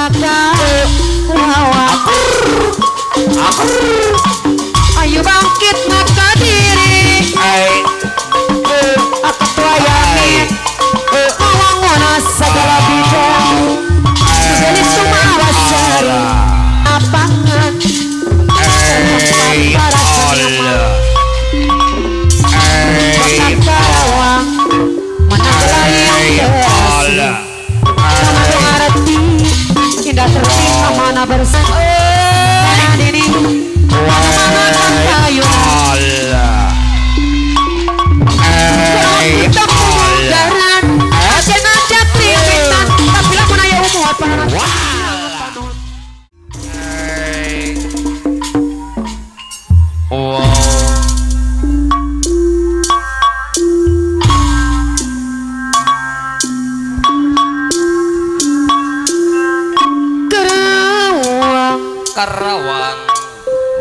Kota Karawang. Ayo bangkit maka diri. Ketua yakin ngawangona segala bidang. Jadi Sumawasari lapangan. Para seniman Kota Karawang menang yang bersih. Sama ngerti indah tertib amanah bersih. Dini mana-mana kayu. Karawang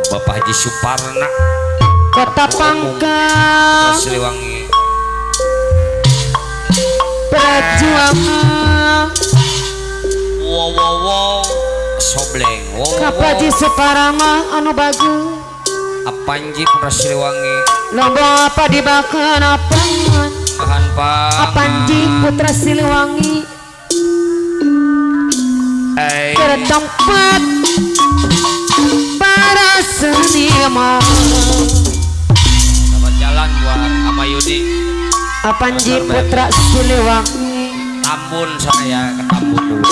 Bapak Haji Suparna Kota Pangkang Siliwangi Perjuangan. Wow wow wow sobleng wow wow. Haji Suparama anu bagus Apanji Putra Siliwangi lomba apa dibakan apangan bahan pak Apanji Putra Siliwangi tertempat para seniman. Selamat jalan buat Amayudi Apanji Putra Siliwangi Tambun sana ya, ke Tambun dulu.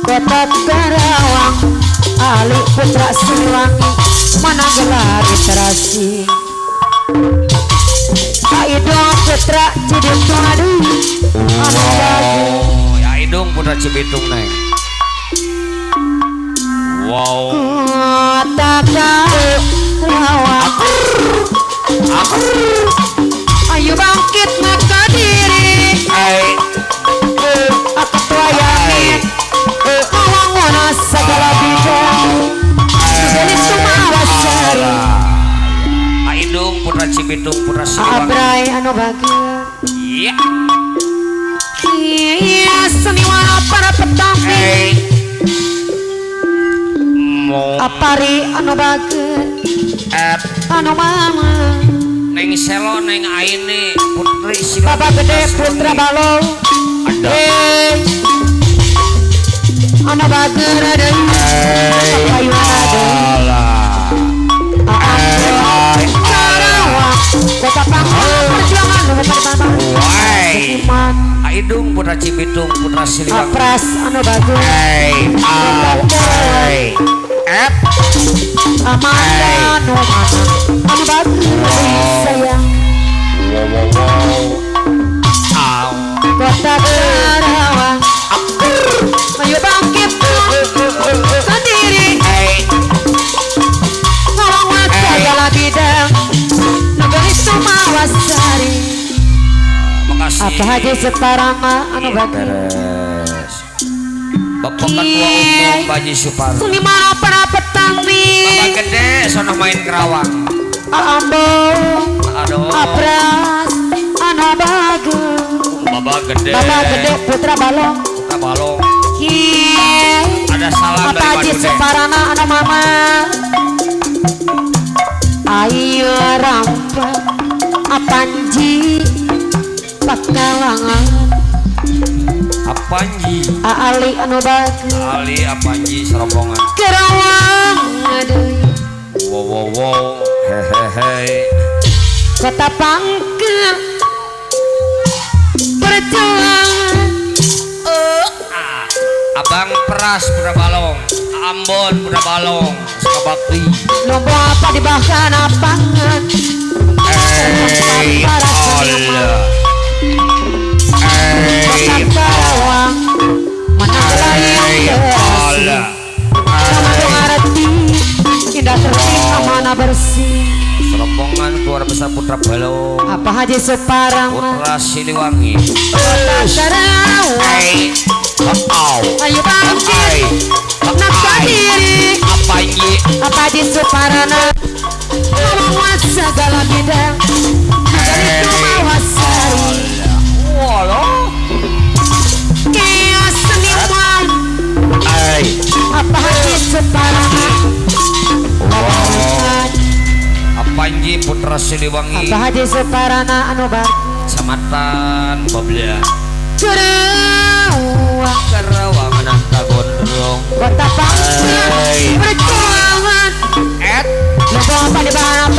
Kota Karawang Ali Putra Siliwangi mana gelar literasi. Aidung Putra Cibitung aduh anu bagus. Ya Aidung Putra Cibitung neng. Wow. Kota Karawang ayo bangkit maka diri. Ketua yakin ngawangona segala bidang. Jadi Sumawasari Aidung Putra Cibitung Putra Siliwangi Abrai anu bagus. Iya. Iya seniwan para petani. Apari anu bagus anu mama Neng Selo Neng Aini Putri Siliwangi Bapak Gede Putra Balong ada anu bagus deui Karawang Kota Pangkang Perjuangan seniman Aidung Putra Cibitung Putra Siliwangi Apras anu bagus Amanda anu mana anu bagus sayang. Kota Karawang ayo bangkit sendiri. Ngawang segala bidang negeri Sumawasari. Makasih. Apa Haji Suparama anu bagus. Bapak Ketua Umum Haji Suparna Seniman para petani Bapak Gede sono main Kerawang Ambon Apras anu bagus. Bapak Gede Bapak Gede Putra Balong Putra Balong. Ada salam dari Haji Suparana anu mama. Ayo rampak Apanji Pakalangan Apanji Ali anu bagus Ali Apanji serombongan Karawang deui. Wow wow wow hehehe Kota Pangkang Perjuangan. Abang Pras Putra Balong Ambon Putra Balong Sukabakti lomba apa dibakan apangan para seniman Kota Karawang menang yang bersih. Sama ngerti indah tertib amanah bersih. Serombongan keluarga besar Putra Balong Apa Haji Suparama Putra Siliwangi Kota Karawang ayo bangkit nafkah diri. Apa Haji Suparana ngawang segala bidang negeri Sumawasari. Walau seniman Apa Haji Suparana Babalukan Apanji Putra Siliwangi Apa Haji Suparana anu bar Kecamatan Babla Kerawang Kerawang Ananta Gondrong Kota Pangkal Perjuangan Et Lubang Palibaran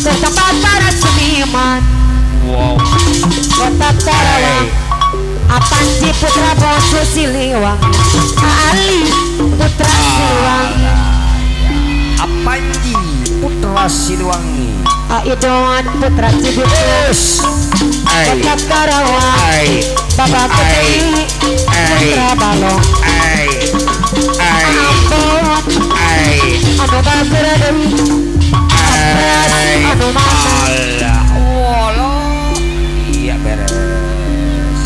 Kota para seniman. Wow. Kota Karawang Apanji Putra Bongsu Siliwangi Ali Putra Siliwangi Apanji Putra Siliwangi Aidon Putra Cibitung Kota Karawang Bapak Gede Putra Balong Ambon Anu Bageur deui Apras anu mana. Alah, iya beres.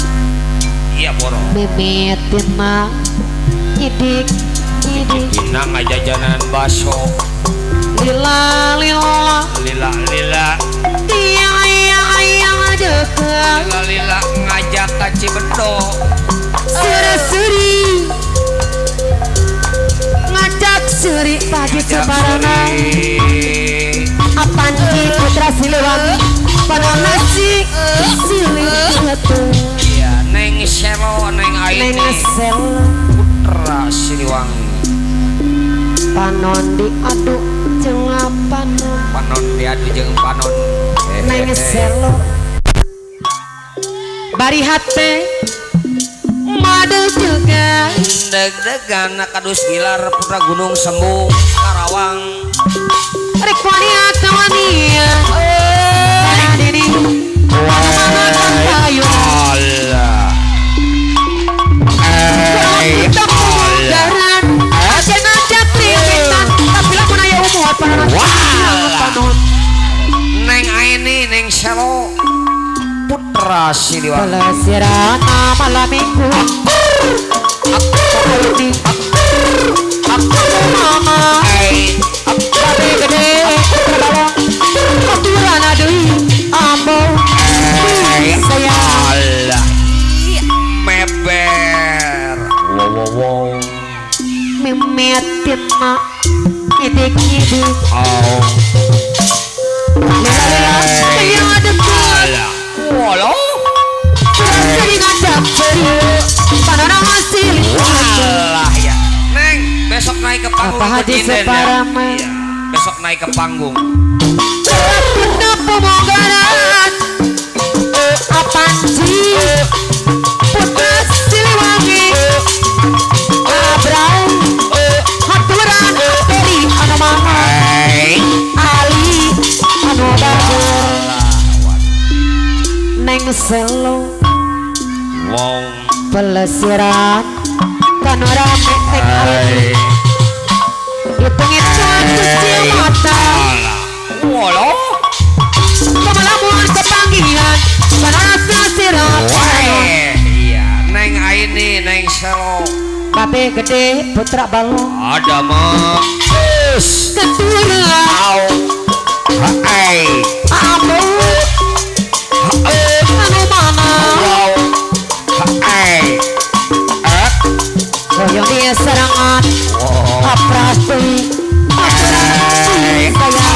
Iya borong. Mimitin mah nyidik nyidik. Dina ngajajanan baso. Lila lila lila lila. Iya iya iya deket. Lila lila ngajak ka Cibendo. Suri suri ngajak suri pagi sebarana. Apanji Putra Siliwangi panonasi Siliwangi. Iya, Neng Selo, Neng Aini. Neng Selo Putra Siliwangi. Panon diadu jeung panon. Panon diadu jeung panon. Neng Selo. Bari hate madu juga. Deg-degan kadus Gilar Putra Gunung Sembung Karawang. Rek wania kawania. Dini mana kayu. Allah. Kita pemunggaran. Aja trimitan. Tapi lamun aya umur panon. Panon. Neng Aini, Neng Selo Putra Siliwangi. Pelesirana malam minggu. Aku aku mama. Babe gede Putra Balong. Aturan deui ambo. Saya Allah. Meber. Wow wow wow. Mimitin ma nyidik nyidik. Oh. Lila lila iya deket. Walau. Sering ngajak seri. Panona hasil. Walah ya. Neng, besok naik ke panggung. Apa Haji Suparama? Iya, besok naik ke panggung. Putra Pemonggaran. Apanji Putra Siliwangi. Abraham Haturan Peri anu mama. Ali anu bageur. Neng Selo. Wow. Pelesiran kanu rame neng Aini. Hitung-hitungan cuci mata. Walau. Kemalamun kepanggihan panasa sirat. Iya, Neng Aini, Neng Selo. Babe gede Putra Balong. Ada mah. Keturunan. Hai. Ambo. Anu mana? Hai. Hoyong dia serangan. Apras deui. Aturan saya.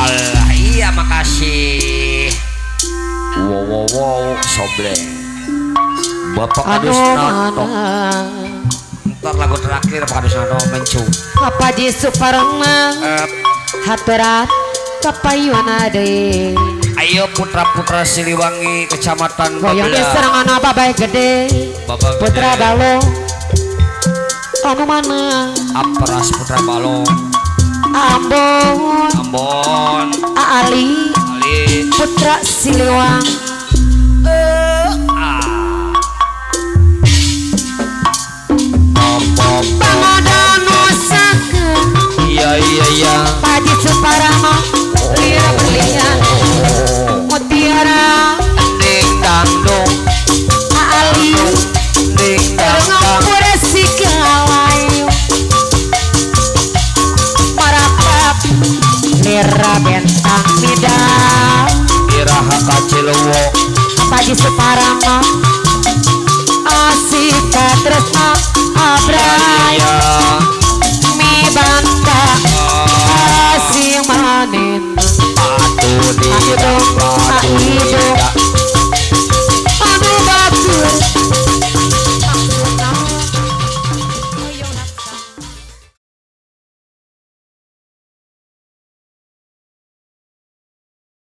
Alah, iya makasih. Wow wow wow, sobleng. Bapak Anu Kadus Nato. mana? Ntar lagu terakhir Pak Kadus Nato mencung. Apa di Suparma? Haturan kapayuna deui. Ayo putra-putra Siliwangi Kecamatan Hoyong Babla. dia serangan apa baik gede. Bapak Putra Gede. Balong. Anu mana? Apras Putra Balong. Ambon. Ambon. Ali Ali. Putra Siliwangi.